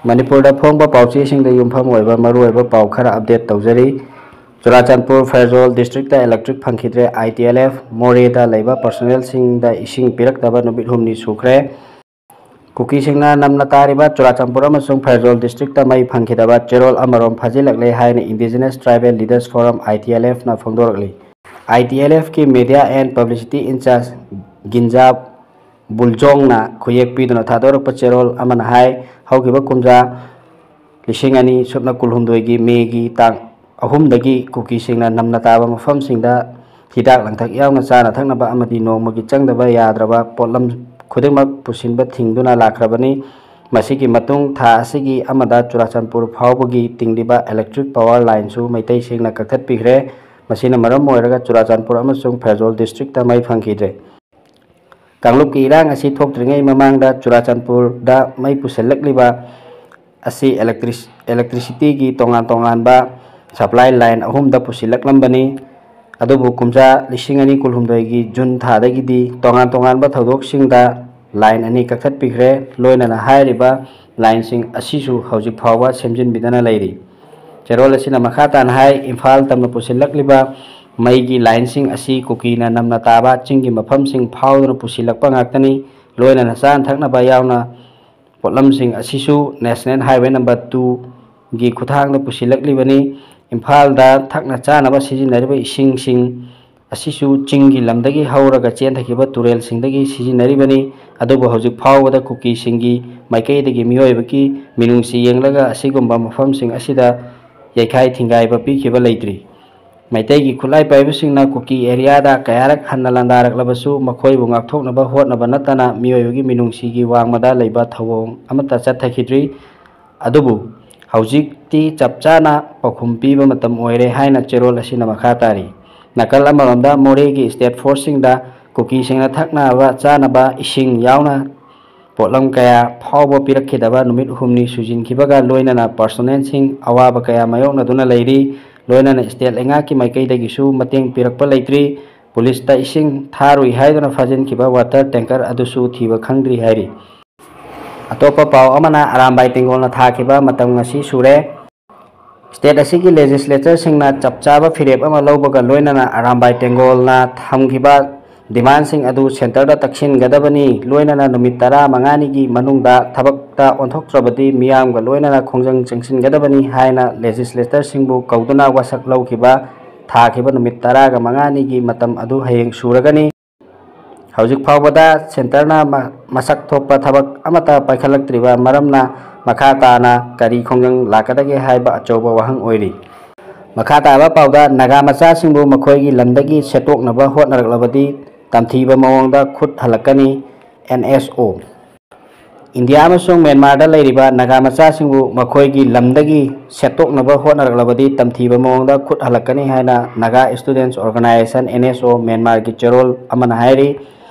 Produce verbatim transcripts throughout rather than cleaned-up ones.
ꯃꯅꯤꯄꯨꯔꯗ ꯐꯣꯡꯕ ꯄꯥꯎꯆꯦꯁꯤꯡꯗ ꯌꯨꯝꯐꯝ ꯑꯣꯏꯕ ꯃꯔꯨꯑꯣꯏꯕ ꯄꯥꯎ ꯈꯔ ꯑꯞꯗꯦꯠ ꯇꯧꯖꯔꯤ꯫ ꯆꯨꯔꯥꯆꯥꯟꯄꯨꯔ ꯐꯦꯔꯖꯣꯜ ꯗꯤꯁꯇ꯭ꯔꯤꯛꯇ ꯏꯂꯦꯛꯇ꯭ꯔꯤꯛ ꯐꯪꯈꯤꯗ꯭ꯔꯦ꯫ ꯑꯥꯏ ꯇꯤ ꯑꯦꯜ ꯑꯦꯐ ꯃꯣꯔꯦꯗ ꯂꯩꯕ ꯄꯔꯁꯣꯅꯦꯜꯁꯤꯡꯗ ꯏꯁꯤꯡ ꯄꯤꯔꯛꯇꯕ ꯅꯨꯃꯤꯠ ꯍꯨꯝꯅꯤ ꯁꯨꯈ꯭ꯔꯦ꯫ ꯀꯨꯀꯤꯁꯤꯡꯅ ꯅꯝꯅ ꯇꯥꯔꯤꯕ ꯆꯨꯔꯥꯆꯥꯟꯄꯨꯔ ꯑꯃꯁꯨꯡ ꯐꯦꯔꯖꯣꯜ ꯗꯤꯁꯇ꯭ꯔꯤꯛꯇ ꯃꯩ ꯐꯪꯈꯤꯗꯕ ꯆꯦꯔꯣꯜ ꯑꯃꯔꯣꯝ ꯐꯥꯖꯤꯜꯂꯛꯂꯦ ꯍꯥꯏꯅ Indigenous Tribal Leaders Forum, I T L F ꯅ ꯐꯣꯡꯗꯣꯔꯛꯂꯤ꯫ I T L F ꯀꯤ Media and Publicity Incharge ꯒꯤꯟꯖꯥ ꯕꯨꯜꯖꯣꯡꯅ ꯈꯨꯌꯦꯛ ꯄꯤꯗꯨꯅ ꯊꯥꯗꯣꯔꯛꯄ ꯆꯦꯔꯣꯜ ꯑꯃꯅ ꯍꯥꯏ, ꯍꯧꯈꯤꯕ ꯀꯨꯝꯖꯥ ꯂꯤꯁꯤꯡ ꯑꯅꯤ ꯁꯨꯞꯅ ꯀꯨꯟꯍꯨꯝꯗꯣꯏꯒꯤ ꯃꯦꯒꯤ ꯇꯥꯡ ꯑꯍꯨꯝꯗꯒꯤ ꯀꯨꯀꯤꯁꯤꯡꯅ ꯅꯝꯅ ꯇꯥꯕ ꯃꯐꯝꯁꯤꯡꯗ ꯍꯤꯗꯥꯛ ꯂꯥꯡꯊꯛ ꯌꯥꯎꯅ ꯆꯥꯅ ꯊꯛꯅꯕ ꯑꯃꯗꯤ ꯅꯣꯡꯃꯒꯤ ꯆꯪꯗꯕ ꯌꯥꯗ꯭ꯔꯕ ꯄꯣꯠꯂꯝ ꯈꯨꯗꯤꯡꯃꯛ ꯄꯨꯁꯤꯟꯕ ꯊꯤꯡꯗꯨꯅ ꯂꯥꯛꯈ꯭ꯔꯕꯅꯤ꯫ ꯃꯁꯤꯒꯤ ꯃꯇꯨꯡ ꯊꯥ ꯑꯁꯤꯒꯤ ꯑꯃꯗ ꯆꯨꯔꯥꯆꯥꯟꯄꯨꯔ ꯐꯥꯎꯕꯒꯤ ꯇꯤꯡꯂꯤꯕ electric power line ꯁꯨ ꯃꯩꯇꯩꯁꯤꯡꯅ ꯀꯛꯊꯠꯄꯤꯈ꯭ꯔꯦ꯫ ꯃꯁꯤꯅ ꯃꯔꯝ ꯑꯣꯏꯔꯒ ꯆꯨꯔꯥꯆꯥꯟꯄꯨꯔ ꯑꯃꯁꯨꯡ ꯐꯦꯔꯖꯣꯜ ꯗꯤꯁꯇ꯭ꯔꯤꯛꯇ ꯃꯩ ꯐꯪꯈꯤꯗ꯭ꯔꯦ꯫ ꯀꯥꯡꯂꯨꯞꯀꯤ ꯏꯔꯥꯡ ꯑꯁꯤ ꯊꯣꯛꯇ꯭ꯔꯤꯉꯩ ꯃꯃꯥꯡꯗ ꯆꯨꯔꯥꯆꯥꯟꯄꯨꯔꯗ ꯃꯩ ꯄꯨꯁꯤꯜꯂꯛꯂꯤꯕ ꯑꯁꯤ electric-, electricity ꯒꯤ ꯇꯣꯉꯥꯟ ꯇꯣꯉꯥꯟꯕ supply line ꯑꯍꯨꯝꯗ ꯄꯨꯁꯤꯜꯂꯛꯂꯝꯕꯅꯤ꯫ ꯑꯗꯨꯕꯨ ꯀꯨꯝꯖꯥ ꯂꯤꯁꯤꯡ ꯑꯅꯤ ꯀꯨꯟꯍꯨꯝꯗꯣꯏꯒꯤ ꯖꯨꯟ ꯊꯥꯗꯒꯤꯗꯤ ꯇꯣꯉꯥꯟ ꯇꯣꯉꯥꯟꯕ ꯊꯧꯗꯣꯛꯁꯤꯡꯗ line ꯑꯅꯤ ꯀꯛꯊꯠꯄꯤꯈ꯭ꯔꯦ꯫ ꯂꯣꯏꯅꯅ ꯍꯥꯏꯔꯤꯕ line ꯁꯤꯡ ꯑꯁꯤꯁꯨ ꯍꯧꯖꯤꯛ ꯐꯥꯎꯕ ꯁꯦꯝꯖꯤꯟꯕꯤꯗꯅ ꯂꯩꯔꯤ꯫ ꯆꯦꯔꯣꯜ ꯑꯁꯤꯅ ꯃꯈꯥ ꯇꯥꯅ ꯍꯥꯏ, ꯏꯝꯐꯥꯜ ꯇꯝꯅ ꯄꯨꯁꯤꯜꯂꯛꯂꯤꯕ ꯃꯩꯒꯤ line ꯁꯤꯡ ꯑꯁꯤ ꯀꯨꯀꯤꯅ ꯅꯝꯅ ꯇꯥꯕ ꯆꯤꯡꯒꯤ ꯃꯐꯝꯁꯤꯡ ꯐꯥꯎꯗꯨꯅ ꯄꯨꯁꯤꯜꯂꯛꯄ ꯉꯥꯛꯇꯅꯤ꯫ ꯂꯣꯏꯅꯅ ꯆꯥꯅ ꯊꯛꯅꯕ ꯌꯥꯎꯅ ꯄꯣꯠꯂꯝꯁꯤꯡ ꯑꯁꯤꯁꯨ National Highway number two ꯒꯤ ꯈꯨꯠꯊꯥꯡꯗ ꯄꯨꯁꯤꯜꯂꯛꯂꯤꯕꯅꯤ꯫ ꯏꯝꯐꯥꯜꯗ ꯊꯛꯅ ꯆꯥꯅꯕ ꯁꯤꯖꯤꯟꯅꯔꯤꯕ ꯏꯁꯤꯡꯁꯤꯡ ꯑꯁꯤꯁꯨ ꯆꯤꯡꯒꯤ ꯂꯝꯗꯒꯤ ꯍꯧꯔꯒ ꯆꯦꯟꯊꯈꯤꯕ ꯇꯨꯔꯦꯜꯁꯤꯡꯗꯒꯤ ꯁꯤꯖꯤꯟꯅꯔꯤꯕꯅꯤ꯫ ꯑꯗꯨꯕꯨ ꯍꯧꯖꯤꯛ ꯐꯥꯎꯕꯗ ꯀꯨꯀꯤꯁꯤꯡꯒꯤ ꯃꯥꯏꯀꯩꯗꯒꯤ ꯃꯤꯑꯣꯏꯕꯒꯤ ꯃꯤꯅꯨꯡꯁꯤ ꯌꯦꯡꯂꯒ ꯑꯁꯤꯒꯨꯝꯕ ꯃꯐꯝꯁꯤꯡ ꯑꯁꯤꯗ ꯌꯩꯈꯥꯏ ꯊꯤꯡꯒꯥꯏꯕ ꯄꯤꯈꯤꯕ ꯂꯩꯇ꯭ꯔꯤ꯫ ꯃꯩꯇꯩꯒꯤ ꯈꯨꯠꯂꯥꯏ ꯄꯥꯏꯕꯁꯤꯡꯅ ꯀꯨꯀꯤ area ꯗ ꯀꯌꯥꯔꯛ ꯍꯟꯅ ꯂꯥꯟꯗꯥꯔꯛꯂꯕꯁꯨ ꯃꯈꯣꯏꯕꯨ ꯉꯥꯛꯊꯣꯛꯅꯕ ꯍꯣꯠꯅꯕ ꯅꯠꯇꯅ ꯃꯤꯑꯣꯏꯕꯒꯤ ꯃꯤꯅꯨꯡꯁꯤꯒꯤ ꯋꯥꯡꯃꯗ ꯂꯩꯕ ꯊꯧꯑꯣꯡ ꯑꯃꯠꯇ ꯆꯠꯊꯈꯤꯗ꯭ꯔꯤ꯫ ꯑꯗꯨꯕꯨ ꯍꯧꯖꯤꯛꯇꯤ ꯆꯞ ꯆꯥꯅ ꯄꯥꯎꯈꯨꯝ ꯄꯤꯕ ꯃꯇꯝ ꯑꯣꯏꯔꯦ ꯍꯥꯏꯅ ꯆꯦꯔꯣꯜ ꯑꯁꯤꯅ ꯃꯈꯥ ꯇꯥꯔꯤ꯫ ꯅꯥꯀꯜ ꯑꯃꯔꯣꯝꯗ ꯃꯣꯔꯦꯒꯤ state force ꯁꯤꯡꯗ ꯀꯨꯀꯤꯁꯤꯡꯅ ꯊꯛꯅꯕ ꯆꯥꯅꯕ ꯏꯁꯤꯡ ꯌꯥꯎꯅ ꯄꯣꯠꯂꯝ ꯀꯌꯥ ꯐꯥꯎꯕ ꯄꯤꯔꯛꯈꯤꯗꯕ ꯅꯨꯃꯤꯠ ꯍꯨꯝꯅꯤ ꯁꯨꯖꯤꯟꯈꯤꯕꯒ ꯂꯣꯏꯅꯅ ꯄꯔꯁꯣꯅꯦꯜꯁꯤꯡ ꯑꯋꯥꯕ ꯀꯌꯥ ꯃꯥꯌꯣꯛꯅꯗꯨꯅ ꯂꯩꯔꯤ꯫ ꯂꯣꯏꯅꯅ state ꯂꯩꯉꯥꯛꯀꯤ ꯃꯥꯏꯀꯩꯗꯒꯤꯁꯨ ꯃꯇꯦꯡ ꯄꯤꯔꯛꯄ ꯂꯩꯇ꯭ꯔꯤ꯫ ꯄꯨꯂꯤꯁꯇ ꯏꯁꯤꯡ ꯊꯥꯔꯨꯏ ꯍꯥꯏꯗꯨꯅ ꯐꯥꯖꯤꯟꯈꯤꯕ water tanker ꯑꯗꯨꯁꯨ ꯊꯤꯕ ꯈꯪꯗ꯭ꯔꯤ ꯍꯥꯏꯔꯤ꯫ ꯑꯇꯣꯞꯄ ꯄꯥꯎ ꯑꯃꯅ, ꯑꯔꯥꯝꯕꯥꯏ ꯇꯦꯡꯒꯣꯜꯅ ꯊꯥꯈꯤꯕ ꯃꯇꯝ ꯉꯁꯤ ꯁꯨꯔꯦ꯫ State ꯑꯁꯤꯒꯤ legislatorꯁꯤꯡꯅ ꯆꯞ ꯆꯥꯕ ꯐꯤꯔꯦꯞ ꯑꯃ ꯂꯧꯕꯒ ꯂꯣꯏꯅꯅ ꯑꯔꯥꯝꯕꯥꯏ ꯇꯦꯡꯒꯣꯜꯅ ꯊꯝꯈꯤꯕ demandꯁꯤꯡ ꯑꯗꯨ centreꯗ ꯇꯛꯁꯤꯟꯒꯗꯕꯅꯤ, ꯂꯣꯏꯅꯅ ꯅꯨꯃꯤꯠ ꯇꯔꯥꯃꯉꯥꯅꯤꯒꯤ ꯃꯅꯨꯡꯗ ꯊꯕꯛꯇ ꯑꯣꯟꯊꯣꯛꯇ꯭ꯔꯕꯗꯤ ꯃꯤꯌꯥꯝꯒ ꯂꯣꯏꯅꯅ ꯈꯣꯡꯖꯪ ꯆꯪꯁꯤꯟꯒꯗꯕꯅꯤ ꯍꯥꯏꯅ legislatorꯁꯤꯡꯕꯨ ꯀꯧꯗꯨꯅ ꯋꯥꯁꯛ ꯂꯧꯈꯤꯕ꯫ ꯊꯥꯈꯤꯕ ꯅꯨꯃꯤꯠ ꯇꯔꯥꯒ ꯃꯉꯥꯅꯤꯒꯤ ꯃꯇꯝ ꯑꯗꯨ ꯍꯌꯦꯡ ꯁꯨꯔꯒꯅꯤ꯫ ꯍꯧꯖꯤꯛ ꯐꯥꯎꯕꯗ centreꯅ ꯃ-, ꯃꯁꯛ ꯊꯣꯛꯄ ꯊꯕꯛ ꯑꯃꯠꯇ ꯄꯥꯏꯈꯠꯂꯛꯇ꯭ꯔꯤꯕ ꯃꯔꯝꯅ ꯃꯈꯥ ꯇꯥꯅ ꯀꯔꯤ ꯈꯣꯡꯖꯪ ꯂꯥꯛꯀꯗꯒꯦ ꯍꯥꯏꯕ ꯑꯆꯧꯕ ꯋꯥꯍꯪ ꯑꯣꯏꯔꯤ꯫ ꯃꯈꯥ ꯇꯥꯕ ꯄꯥꯎꯗ, ꯅꯥꯒꯥ ꯃꯆꯥꯁꯤꯡꯕꯨ ꯃꯈꯣꯏꯒꯤ ꯂꯝꯗꯒꯤ ꯁꯦꯠꯇꯣꯛꯅꯕ ꯍꯣꯠꯅꯔꯛꯂꯕꯗꯤ ꯇꯝꯊꯤꯕ ꯃꯑꯣꯡꯗ ꯈꯨꯠ ꯍꯜꯂꯛꯀꯅꯤ, NSO꯫ ꯏꯟꯗꯤꯌꯥ ꯑꯃꯁꯨꯡ ꯃ꯭ꯌꯥꯟꯃꯥꯔꯗ ꯂꯩꯔꯤꯕ ꯅꯥꯒꯥ ꯃꯆꯥꯁꯤꯡꯕꯨ ꯃꯈꯣꯏꯒꯤ ꯂꯝꯗꯒꯤ ꯁꯦꯠꯇꯣꯛꯅꯕ ꯍꯣꯠꯅꯔꯛꯂꯕꯗꯤ ꯇꯝꯊꯤꯕ ꯃꯑꯣꯡꯗ ꯈꯨꯠ ꯍꯜꯂꯛꯀꯅꯤ ꯍꯥꯏꯅ Naga Students Organisation, NSO, ꯃ꯭ꯌꯥꯟꯃꯥꯔꯒꯤ ꯆꯦꯔꯣꯜ ꯑꯃꯅ ꯍꯥꯏꯔꯤ꯫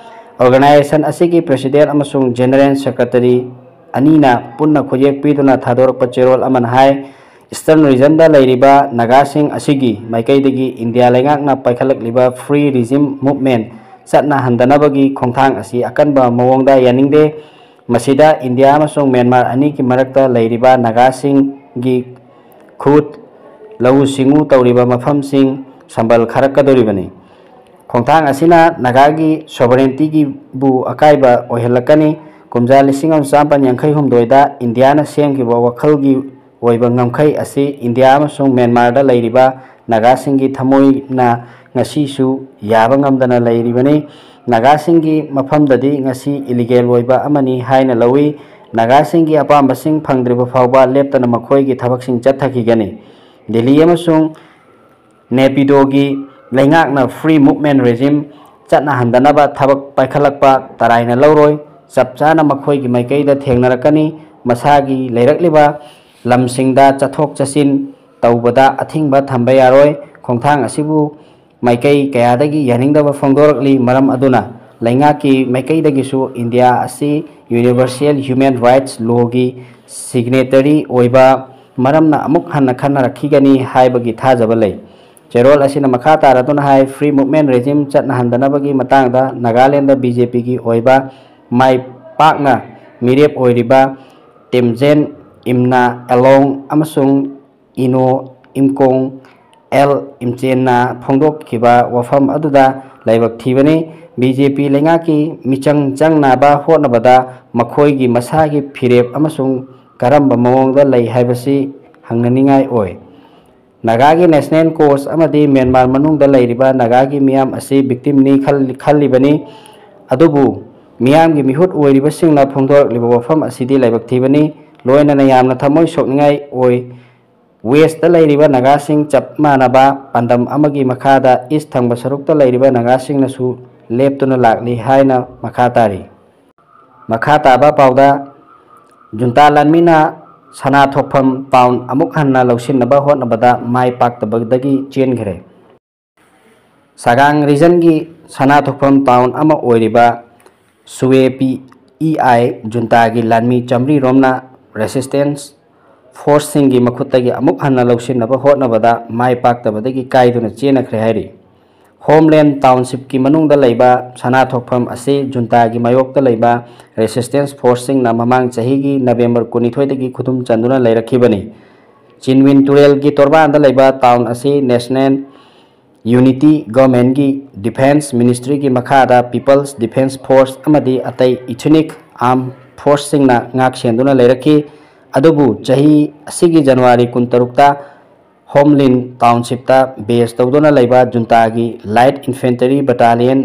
Organisation ꯑꯁꯤꯒꯤ president ꯑꯃꯁꯨꯡ general secretary ꯑꯅꯤꯅ ꯄꯨꯟꯅ ꯈꯨꯠꯌꯦꯛ ꯄꯤꯗꯨꯅ ꯊꯥꯗꯣꯔꯛꯄ ꯆꯦꯔꯣꯜ ꯑꯃꯅ ꯍꯥꯏ, Eastern regionꯗ ꯂꯩꯔꯤꯕ ꯅꯥꯒꯥꯁꯤꯡ ꯑꯁꯤꯒꯤ ꯃꯥꯏꯀꯩꯗꯒꯤ ꯏꯟꯗꯤꯌꯥ ꯂꯩꯉꯥꯛꯅ ꯄꯥꯏꯈꯠꯂꯛꯂꯤꯕ Free Regime Movement ꯆꯠꯅꯍꯟꯗꯅꯕꯒꯤ ꯈꯣꯡꯊꯥꯡ ꯑꯁꯤ ꯑꯀꯟꯕ ꯃꯑꯣꯡꯗ ꯌꯥꯅꯤꯡꯗꯦ꯫ ꯃꯁꯤꯗ ꯏꯟꯗꯤꯌꯥ ꯑꯃꯁꯨꯡ ꯃ꯭ꯌꯥꯟꯃꯥꯔ ꯑꯅꯤꯒꯤ ꯃꯔꯛꯇ ꯂꯩꯔꯤꯕ ꯅꯥꯒꯥꯁꯤꯡꯒꯤ ꯈꯨꯠ, ꯂꯧꯎ ꯁꯤꯡꯎ ꯇꯧꯔꯤꯕ ꯃꯐꯝꯁꯤꯡ ꯁꯝꯕꯜ ꯈꯥꯔꯛꯀꯗꯧꯔꯤꯕꯅꯤ꯫ ꯈꯣꯡꯊꯥꯡ ꯑꯁꯤꯅ ꯅꯥꯒꯥꯒꯤ sovereigntyꯒꯤꯕꯨ ꯑꯀꯥꯏꯕ ꯑꯣꯏꯍꯜꯂꯛꯀꯅꯤ꯫ ꯀꯨꯝꯖꯥ ꯂꯤꯁꯤꯡ ꯑꯃ ꯆꯥꯃꯥꯄꯟ ꯌꯥꯡꯈꯩ ꯍꯨꯝꯗꯣꯏꯗ ꯏꯟꯗꯤꯌꯥꯅ ꯁꯦꯝꯈꯤꯕ ꯋꯥꯈꯜꯒꯤ ꯑꯣꯏꯕ ꯉꯝꯈꯩ ꯑꯁꯤ ꯏꯟꯗꯤꯌꯥ ꯑꯃꯁꯨꯡ ꯃ꯭ꯌꯥꯟꯃꯥꯔꯗ ꯂꯩꯔꯤꯕ ꯅꯥꯒꯥꯁꯤꯡꯒꯤ ꯊꯃꯣꯏꯅ ꯉꯁꯤꯁꯨ ꯌꯥꯕ ꯉꯝꯗꯅ ꯂꯩꯔꯤꯕꯅꯤ꯫ ꯅꯥꯒꯥꯁꯤꯡꯒꯤ ꯃꯐꯝꯗꯗꯤ ꯉꯁꯤ illegal ꯑꯣꯏꯕ ꯑꯃꯅꯤ ꯍꯥꯏꯅ ꯂꯧꯏ꯫ ꯅꯥꯒꯥꯁꯤꯡꯒꯤ ꯑꯄꯥꯝꯕꯁꯤꯡ ꯐꯪꯗ꯭ꯔꯤꯕ ꯐꯥꯎꯕ ꯂꯦꯞꯇꯅ ꯃꯈꯣꯏꯒꯤ ꯊꯕꯛꯁꯤꯡ ꯆꯠꯊꯈꯤꯒꯅꯤ꯫ ꯗꯤꯜꯂꯤ ꯑꯃꯁꯨꯡ ꯅꯦꯄꯤꯗꯣꯒꯤ ꯂꯩꯉꯥꯛꯅ Free Movement Regime ꯆꯠꯅꯍꯟꯗꯅꯕ ꯊꯕꯛ ꯄꯥꯏꯈꯠꯂꯛꯄ ꯇꯔꯥꯏꯅ ꯂꯧꯔꯣꯏ꯫ ꯆꯞ ꯆꯥꯅ ꯃꯈꯣꯏꯒꯤ ꯃꯥꯏꯀꯩꯗ ꯊꯦꯡꯅꯔꯛꯀꯅꯤ꯫ ꯃꯁꯥꯒꯤ ꯂꯩꯔꯛꯂꯤꯕ ꯂꯝꯁꯤꯡꯗ ꯆꯠꯊꯣꯛ ꯆꯠꯁꯤꯟ ꯇꯧꯕꯗ ꯑꯊꯤꯡꯕ ꯊꯝꯕ ꯌꯥꯔꯣꯏ꯫ ꯈꯣꯡꯊꯥꯡ ꯑꯁꯤꯕꯨ ꯃꯥꯏꯀꯩ ꯀꯌꯥꯗꯒꯤ ꯌꯥꯅꯤꯡꯗꯕ ꯐꯣꯡꯗꯣꯔꯛꯂꯤ꯫ ꯃꯔꯝ ꯑꯗꯨꯅ ꯂꯩꯉꯥꯛꯀꯤ ꯃꯥꯏꯀꯩꯗꯒꯤꯁꯨ ꯏꯟꯗꯤꯌꯥ ꯑꯁꯤ Universal Human Rights Lawꯒꯤ signatory ꯑꯣꯏꯕ ꯃꯔꯝꯅ ꯑꯃꯨꯛ ꯍꯟꯅ ꯈꯟꯅꯔꯛꯈꯤꯒꯅꯤ ꯍꯥꯏꯕꯒꯤ ꯊꯥꯖꯕ ꯂꯩ꯫ ꯆꯦꯔꯣꯜ ꯑꯁꯤꯅ ꯃꯈꯥ ꯇꯥꯔꯗꯨꯅ ꯍꯥꯏ, Free Movement Regime ꯆꯠꯅꯍꯟꯗꯅꯕꯒꯤ ꯃꯇꯥꯡꯗ ꯅꯥꯒꯥꯂꯦꯟꯗ BJPꯒꯤ ꯑꯣꯏꯕ ꯃꯥꯏ ꯄꯥꯛꯅ ꯃꯤꯔꯦꯞ ꯑꯣꯏꯔꯤꯕ ꯇꯦꯝꯖꯦꯟ ꯏꯝꯅꯥ ꯑꯦꯂꯣꯡ ꯑꯃꯁꯨꯡ ꯏꯅꯣ ꯏꯝꯀꯣꯡ ꯑꯦꯜ ꯏꯝꯆꯦꯟꯅ ꯐꯣꯡꯗꯣꯛꯈꯤꯕ ꯋꯥꯐꯝ ꯑꯗꯨꯗ ꯂꯥꯏꯕꯛ ꯊꯤꯕꯅꯤ꯫ ꯕꯤ ꯖꯦ ꯄꯤ ꯂꯩꯉꯥꯛꯀꯤ ꯃꯤꯆꯪ ꯆꯪꯅꯕ ꯍꯣꯠꯅꯕꯗ ꯃꯈꯣꯏꯒꯤ ꯃꯁꯥꯒꯤ ꯐꯤꯔꯦꯞ ꯑꯃꯁꯨꯡ ꯀꯔꯝꯕ ꯃꯑꯣꯡꯗ ꯂꯩ ꯍꯥꯏꯕꯁꯤ ꯍꯪꯅꯅꯤꯡꯉꯥꯏ ꯑꯣꯏ꯫ ꯅꯥꯒꯥꯒꯤ ꯅꯦꯁꯅꯦꯜ ꯀꯣꯁ ꯑꯃꯗꯤ ꯃ꯭ꯌꯥꯟꯃꯥꯔ ꯃꯅꯨꯡꯗ ꯂꯩꯔꯤꯕ ꯅꯥꯒꯥꯒꯤ ꯃꯤꯌꯥꯝ ꯑꯁꯤ ꯚꯤꯛꯇꯤꯝꯅꯤ ꯈꯜ-, ꯈꯜꯂꯤꯕꯅꯤ꯫ ꯑꯗꯨꯕꯨ ꯃꯤꯌꯥꯝꯒꯤ ꯃꯤꯍꯨꯠ ꯑꯣꯏꯔꯤꯕꯁꯤꯡꯅ ꯐꯣꯡꯗꯣꯔꯛꯂꯤꯕ ꯋꯥꯐꯝ ꯑꯁꯤꯗꯤ ꯂꯥꯏꯕꯛ ꯊꯤꯕꯅꯤ꯫ ꯂꯣꯏꯅꯅ ꯌꯥꯝꯅ ꯊꯃꯣꯏ ꯁꯣꯛꯅꯤꯡꯉꯥꯏ ꯑꯣꯏ꯫ ꯋꯦꯁꯇ ꯂꯩꯔꯤꯕ ꯅꯥꯒꯥꯁꯤꯡ ꯆꯞ ꯃꯥꯟꯅꯕ ꯄꯥꯟꯗꯝ ꯑꯃꯒꯤ ꯃꯈꯥꯗ ꯏꯁ ꯊꯪꯕ ꯁꯔꯨꯛꯇ ꯂꯩꯔꯤꯕ ꯅꯥꯒꯥꯁꯤꯡꯅꯁꯨ ꯂꯦꯞꯇꯨꯅ ꯂꯥꯛꯂꯤ ꯍꯥꯏꯅ ꯃꯈꯥ ꯇꯥꯔꯤ꯫ ꯃꯈꯥ ꯇꯥꯕ ꯄꯥꯎꯗ, ꯖꯨꯟꯇꯥ ꯂꯥꯟꯃꯤꯅ ꯁꯅꯥ ꯊꯣꯛꯐꯝ ꯇꯥꯎꯟ ꯑꯃꯨꯛ ꯍꯟꯅ ꯂꯧꯁꯤꯟꯅꯕ ꯍꯣꯠꯅꯕꯗ ꯃꯥꯏ ꯄꯥꯛꯇꯕꯗꯒꯤ ꯆꯦꯟꯈ꯭ꯔꯦ꯫ ꯁꯒꯥꯡ ꯔꯤꯖꯟꯒꯤ ꯁꯅꯥ ꯊꯣꯛꯐꯝ ꯇꯥꯎꯟ ꯑꯃ ꯑꯣꯏꯔꯤꯕ ꯁꯨꯋꯦ ꯄꯤ ꯏ ꯑꯥꯏ ꯖꯨꯟꯇꯥꯒꯤ ꯂꯥꯟꯃꯤ ꯆꯥꯃꯔꯤ ꯔꯣꯝꯅ ꯔꯦꯁꯤꯁꯇꯦꯟꯁ ꯐꯣꯔꯁꯁꯤꯡꯒꯤ ꯃꯈꯨꯠꯇꯒꯤ ꯑꯃꯨꯛ ꯍꯟꯅ ꯂꯧꯁꯤꯟꯅꯕ ꯍꯣꯠꯅꯕꯗ ꯃꯥꯏ ꯄꯥꯛꯇꯕꯗꯒꯤ ꯀꯥꯏꯗꯨꯅ ꯆꯦꯟꯅꯈ꯭ꯔꯦ ꯍꯥꯏꯔꯤ꯫ ꯍꯣꯝꯂꯦꯟ ꯇꯥꯎꯟꯁꯤꯞꯀꯤ ꯃꯅꯨꯡꯗ ꯂꯩꯕ ꯁꯅꯥ ꯊꯣꯛꯐꯝ ꯑꯁꯤ ꯖꯨꯟꯇꯥꯒꯤ ꯃꯥꯌꯣꯛꯇ ꯂꯩꯕ ꯔꯦꯁꯤꯁꯇꯦꯟꯁ ꯐꯣꯔꯁꯁꯤꯡꯅ ꯃꯃꯥꯡ ꯆꯍꯤꯒꯤ ꯅꯕꯦꯝꯕꯔ ꯀꯨꯟꯅꯤꯊꯣꯏꯗꯒꯤ ꯈꯨꯗꯨꯝ ꯆꯟꯗꯨꯅ ꯂꯩꯔꯛꯈꯤꯕꯅꯤ꯫ ꯆꯤꯟꯋꯤꯟ ꯇꯨꯔꯦꯜꯒꯤ ꯇꯣꯔꯕꯥꯟꯗ ꯂꯩꯕ ꯇꯥꯎꯟ ꯑꯁꯤ ꯅꯦꯁꯅꯦꯜ ꯌꯨꯅꯤꯇꯤ ꯒꯚꯔꯟꯃꯦꯟꯠꯀꯤ ꯗꯤꯐꯦꯟꯁ ꯃꯤꯅꯤꯁꯇ꯭ꯔꯤꯒꯤ ꯃꯈꯥꯗ ꯄꯤꯄꯜꯁ ꯗꯤꯐꯦꯟꯁ ꯐꯣꯔꯁ ꯑꯃꯗꯤ ꯑꯇꯩ ꯏꯊꯅꯤꯛ ꯑꯥꯔꯝ ꯐꯣꯔꯁꯁꯤꯡꯅ ꯉꯥꯛ ꯁꯦꯟꯗꯨꯅ ꯂꯩꯔꯛꯈꯤ꯫ ꯑꯗꯨꯕꯨ ꯆꯍꯤ ꯑꯁꯤꯒꯤ ꯖꯅꯋꯥꯔꯤ ꯀꯨꯟꯇꯔꯨꯛꯇ ꯍꯣꯝꯂꯤꯟ ꯇꯥꯎꯟꯁꯤꯞꯇ ꯕꯦꯖ ꯇꯧꯗꯨꯅ ꯂꯩꯕ ꯖꯨꯟꯇꯥꯒꯤ ꯂꯥꯏꯠ ꯏꯟꯐꯦꯟꯇꯔꯤ ꯕꯇꯥꯂꯤꯌꯟ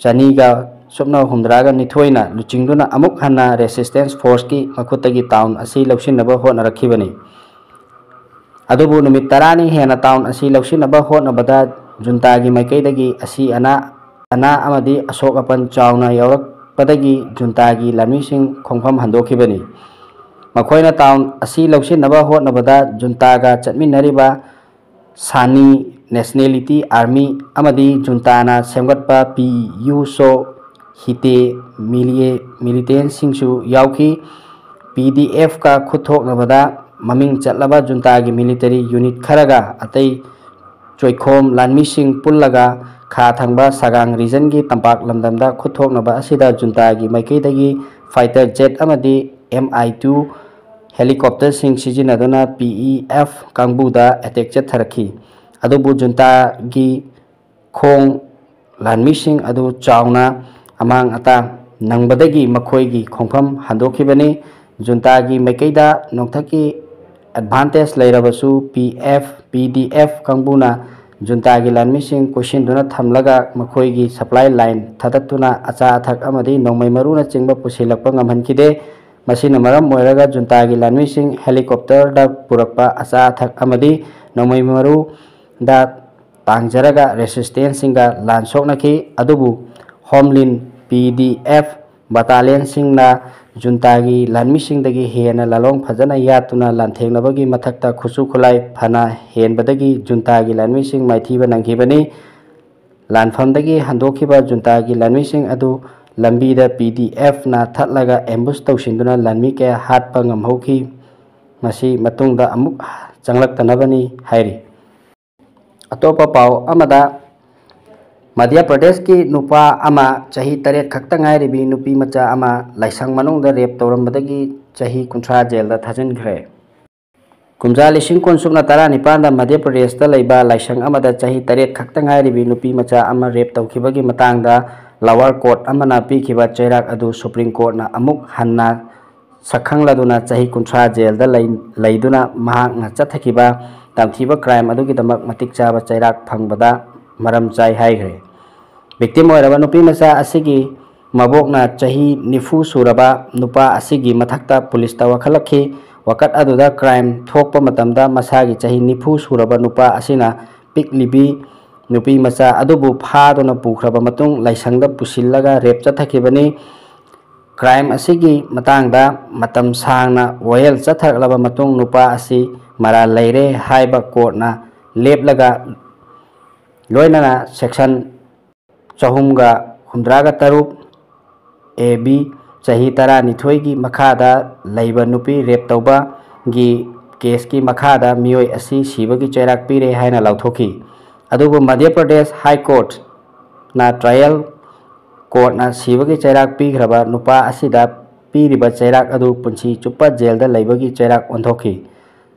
ꯆꯅꯤꯒ ꯁꯨꯞꯅ ꯍꯨꯝꯗ꯭ꯔꯥꯒ ꯅꯤꯊꯣꯏꯅ ꯂꯨꯆꯤꯡꯗꯨꯅ ꯑꯃꯨꯛ ꯍꯟꯅ ꯔꯦꯁꯤꯁꯇꯦꯟꯁ ꯐꯣꯔꯁꯀꯤ ꯃꯈꯨꯠꯇꯒꯤ ꯇꯥꯎꯟ ꯑꯁꯤ ꯂꯧꯁꯤꯟꯅꯕ ꯍꯣꯠꯅꯔꯛꯈꯤꯕꯅꯤ꯫ ꯑꯗꯨꯕꯨ ꯅꯨꯃꯤꯠ ꯇꯔꯥꯅꯤ ꯍꯦꯟꯅ ꯇꯥꯎꯟ ꯑꯁꯤ ꯂꯧꯁꯤꯟꯅꯕ ꯍꯣꯠꯅꯕꯗ ꯖꯨꯟꯇꯥꯒꯤ ꯃꯥꯏꯀꯩꯗꯒꯤ ꯑꯁꯤ ꯑꯅꯥ, ꯑꯅꯥ ꯑꯃꯗꯤ ꯑꯁꯣꯛ ꯑꯄꯟ ꯆꯥꯎꯅ ꯌꯥꯎꯔꯛꯄꯗꯒꯤ ꯖꯨꯟꯇꯥꯒꯤ ꯂꯥꯟꯃꯤꯁꯤꯡ ꯈꯣꯡꯐꯝ ꯍꯟꯗꯣꯛꯈꯤꯕꯅꯤ꯫ ꯃꯈꯣꯏꯅ ꯇꯥꯎꯟ ꯑꯁꯤ ꯂꯧꯁꯤꯟꯅꯕ ꯍꯣꯠꯅꯕꯗ ꯖꯨꯟꯇꯥꯒ ꯆꯠꯃꯤꯟꯅꯔꯤꯕ ꯁꯥꯅꯤ ꯅꯦꯁꯅꯦꯂꯤꯇꯤ ꯑꯥꯔꯃꯤ ꯑꯃꯗꯤ ꯖꯨꯟꯇꯥꯅ ꯁꯦꯝꯒꯠꯄ ꯄꯤ ꯌꯨ ꯁꯣ ꯍꯤꯇꯦ ꯃꯤꯂꯤꯌꯦ ꯃꯤꯂꯤꯇꯦꯟꯁꯤꯡꯁꯨ ꯌꯥꯎꯈꯤ꯫ ꯄꯤ ꯗꯤ ꯑꯦꯐꯀ ꯈꯨꯠ ꯊꯣꯛꯅꯕꯗ ꯃꯃꯤꯡ ꯆꯠꯂꯕ ꯖꯨꯟꯇꯥꯒꯤ ꯃꯤꯂꯤꯇꯔꯤ ꯌꯨꯅꯤꯠ ꯈꯔꯒ ꯑꯇꯩ ꯆꯣꯏꯈꯣꯝ ꯂꯥꯟꯃꯤꯁꯤꯡ ꯄꯨꯜꯂꯒ ꯈꯥ ꯊꯪꯕ ꯁꯒꯥꯡ ꯔꯤꯖꯟꯒꯤ ꯇꯝꯄꯥꯛ ꯂꯝꯗꯝꯗ ꯈꯨꯠ ꯊꯣꯛꯅꯕ ꯑꯁꯤꯗ ꯖꯨꯟꯇꯥꯒꯤ ꯃꯥꯏꯀꯩꯗꯒꯤ fighter jet ꯑꯃꯗꯤ M I two helicopterꯁꯤꯡ ꯁꯤꯖꯤꯟꯅꯗꯨꯅ P E F ꯀꯥꯡꯕꯨꯗ attack ꯆꯠꯊꯔꯛꯈꯤ꯫ ꯑꯗꯨꯕꯨ ꯖꯨꯟꯇꯥꯒꯤ ꯈꯣꯡ ꯂꯥꯟꯃꯤꯁꯤꯡ ꯑꯗꯨ ꯆꯥꯎꯅ ꯑꯃꯥꯡ ꯑꯇꯥ ꯅꯪꯕꯗꯒꯤ ꯃꯈꯣꯏꯒꯤ ꯈꯣꯡꯐꯝ ꯍꯟꯗꯣꯛꯈꯤꯕꯅꯤ꯫ ꯖꯨꯟꯇꯥꯒꯤ ꯃꯥꯏꯀꯩꯗ ꯅꯣꯡꯊꯛꯀꯤ advantage ꯂꯩꯔꯕꯁꯨ P F, P D F ꯀꯥꯡꯕꯨꯅ ꯖꯨꯟꯇꯥꯒꯤ ꯂꯥꯟꯃꯤꯁꯤꯡ ꯀꯣꯏꯁꯤꯟꯗꯨꯅ ꯊꯝꯂꯒ ꯃꯈꯣꯏꯒꯤ supply line ꯊꯥꯗꯠꯇꯨꯅ ꯑꯆꯥ ꯑꯊꯛ ꯑꯃꯗꯤ ꯅꯣꯡꯃꯩ ꯃꯔꯨꯅꯆꯤꯡꯕ ꯄꯨꯁꯤꯜꯂꯛꯄ ꯉꯝꯍꯟꯈꯤꯗꯦ꯫ ꯃꯁꯤꯅ ꯃꯔꯝ ꯑꯣꯏꯔꯒ ꯖꯨꯟꯇꯥꯒꯤ ꯂꯥꯟꯃꯤꯁꯤꯡ helicopterꯗ ꯄꯨꯔꯛꯄ ꯑꯆꯥ ꯑꯊꯛ ꯑꯃꯗꯤ ꯅꯣꯡꯃꯩ ꯃꯔꯨꯗ ꯇꯥꯡꯖꯔꯒ resistantꯁꯤꯡꯒ ꯂꯥꯟ ꯁꯣꯛꯅꯈꯤ꯫ ꯑꯗꯨꯕꯨ Homeland P D F battalionꯁꯤꯡꯅ ꯖꯨꯟꯇꯥꯒꯤ ꯂꯥꯟꯃꯤꯁꯤꯡꯗꯒꯤ ꯍꯦꯟꯅ ꯂꯥꯂꯣꯡ ꯐꯖꯅ ꯌꯥꯠꯇꯨꯅ ꯂꯥꯟꯊꯦꯡꯅꯕꯒꯤ ꯃꯊꯛꯇ ꯈꯨꯠꯁꯨ ꯈꯨꯠꯂꯥꯏ ꯐꯅ ꯍꯦꯟꯕꯗꯒꯤ ꯖꯨꯟꯇꯥꯒꯤ ꯂꯥꯟꯃꯤꯁꯤꯡ ꯃꯥꯏꯊꯤꯕ ꯅꯪꯈꯤꯕꯅꯤ꯫ ꯂꯥꯟꯐꯝꯗꯒꯤ ꯍꯟꯗꯣꯛꯈꯤꯕ ꯖꯨꯟꯇꯥꯒꯤ ꯂꯥꯟꯃꯤꯁꯤꯡ ꯑꯗꯨ ꯂꯝꯕꯤꯗ P D Fꯅ ꯊꯠꯂꯒ ambush ꯇꯧꯁꯤꯟꯗꯨꯅ ꯂꯥꯟꯃꯤ ꯀꯌꯥ ꯍꯥꯠꯄ ꯉꯝꯍꯧꯈꯤ꯫ ꯃꯁꯤ ꯃꯇꯨꯡꯗ ꯑꯃꯨꯛ ꯆꯪꯂꯛꯇꯅꯕꯅꯤ ꯍꯥꯏꯔꯤ꯫ ꯑꯇꯣꯞꯄ ꯄꯥꯎ ꯑꯃꯗ, ꯃꯙ꯭ꯌ ꯄ꯭ꯔꯗꯦꯁꯀꯤ ꯅꯨꯄꯥ ꯑꯃ, ꯆꯍꯤ ꯇꯔꯦꯠ ꯈꯛꯇ ꯉꯥꯏꯔꯤꯕꯤ ꯅꯨꯄꯤ ꯃꯆꯥ ꯑꯃ ꯂꯥꯏꯁꯪ ꯃꯅꯨꯡꯗ rape ꯇꯧꯔꯝꯕꯗꯒꯤ ꯆꯍꯤ ꯀꯨꯟꯊ꯭ꯔꯥ ꯖꯦꯜꯗ ꯊꯥꯖꯤꯟꯈ꯭ꯔꯦ꯫ ꯀꯨꯝꯖꯥ ꯂꯤꯁꯤꯡ ꯀꯨꯟ ꯁꯨꯞꯅ ꯇꯔꯥꯅꯤꯄꯥꯟꯗ ꯃꯙ꯭ꯌ ꯄ꯭ꯔꯗꯦꯁꯇ ꯂꯩꯕ ꯂꯥꯏꯁꯪ ꯑꯃꯗ ꯆꯍꯤ ꯇꯔꯦꯠ ꯈꯛꯇ ꯉꯥꯏꯔꯤꯕꯤ ꯅꯨꯄꯤ ꯃꯆꯥ ꯑꯃ rape ꯇꯧꯈꯤꯕꯒꯤ ꯃꯇꯥꯡꯗ lower court ꯑꯃꯅ ꯄꯤꯈꯤꯕ ꯆꯩꯔꯥꯛ ꯑꯗꯨ Supreme Courtꯅ ꯑꯃꯨꯛ ꯍꯟꯅ ꯁꯛꯈꯪꯂꯗꯨꯅ ꯆꯍꯤ ꯀꯨꯟꯊ꯭ꯔꯥ ꯖꯦꯜꯗ ꯂꯩ-, ꯂꯩꯗꯨꯅ ꯃꯍꯥꯛꯅ ꯆꯠꯊꯈꯤꯕ ꯇꯝꯊꯤꯕ crime ꯑꯗꯨꯒꯤꯗꯃꯛ ꯃꯇꯤꯛ ꯆꯥꯕ ꯆꯩꯔꯥꯛ ꯐꯪꯕꯗ ꯃꯔꯝ ꯆꯥꯏ ꯍꯥꯏꯈ꯭ꯔꯦ꯫ Victim ꯑꯣꯏꯔꯕ ꯅꯨꯄꯤ ꯃꯆꯥ ꯑꯁꯤꯒꯤ ꯃꯕꯣꯛꯅ ꯆꯍꯤ ꯅꯤꯐꯨ ꯁꯨꯔꯕ ꯅꯨꯄꯥ ꯑꯁꯤꯒꯤ ꯃꯊꯛꯇ ꯄꯨꯂꯤꯁꯇ ꯋꯥꯀꯠꯂꯛꯈꯤ꯫ ꯋꯥꯀꯠ ꯑꯗꯨꯗ crime ꯊꯣꯛꯄ ꯃꯇꯝꯗ ꯃꯁꯥꯒꯤ ꯆꯍꯤ ꯅꯤꯐꯨ ꯁꯨꯔꯕ ꯅꯨꯄꯥ ꯑꯁꯤꯅ ꯄꯤꯛꯂꯤꯕꯤ ꯅꯨꯄꯤ ꯃꯆꯥ ꯑꯗꯨꯕꯨ ꯐꯥꯗꯨꯅ ꯄꯨꯈ꯭ꯔꯕ ꯃꯇꯨꯡ ꯂꯥꯏꯁꯪꯗ ꯄꯨꯁꯤꯜꯂꯒ rape ꯆꯠꯊꯈꯤꯕꯅꯤ꯫ Crime ꯑꯁꯤꯒꯤ ꯃꯇꯥꯡꯗ ꯃꯇꯝ ꯁꯥꯡꯅ ꯋꯥꯌꯦꯜ ꯆꯠꯊꯔꯛꯂꯕ ꯃꯇꯨꯡ ꯅꯨꯄꯥ ꯑꯁꯤ ꯃꯔꯥꯜ ꯂꯩꯔꯦ ꯍꯥꯏꯕ courtꯅ ꯂꯦꯞꯂꯒ ꯂꯣꯏꯅꯅ section ꯆꯍꯨꯝꯒ ꯍꯨꯝꯗ꯭ꯔꯥꯒ ꯇꯔꯨꯛ A B, ꯆꯍꯤ ꯇꯔꯥꯅꯤꯊꯣꯏꯒꯤ ꯃꯈꯥꯗ ꯂꯩꯕ ꯅꯨꯄꯤ rape ꯇꯧꯕꯒꯤ caseꯀꯤ ꯃꯈꯥꯗ ꯃꯤꯑꯣꯏ ꯑꯁꯤ ꯁꯤꯕꯒꯤ ꯆꯩꯔꯥꯛ ꯄꯤꯔꯦ ꯍꯥꯏꯅ ꯂꯥꯎꯊꯣꯛꯈꯤ꯫ ꯑꯗꯨꯕꯨ ꯃꯙ꯭ꯌ ꯄ꯭ꯔꯗꯦꯁ High Courtꯅ trial courtꯅ ꯁꯤꯕꯒꯤ ꯆꯩꯔꯥꯛ ꯄꯤꯈ꯭ꯔꯕ ꯅꯨꯄꯥ ꯑꯁꯤꯗ ꯄꯤꯔꯤꯕ ꯆꯩꯔꯥꯛ ꯑꯗꯨ ꯄꯨꯟꯁꯤ ꯆꯨꯞꯄ ꯖꯦꯜꯗ ꯂꯩꯕꯒꯤ ꯆꯩꯔꯥꯛ ꯑꯣꯟꯊꯣꯛꯈꯤ꯫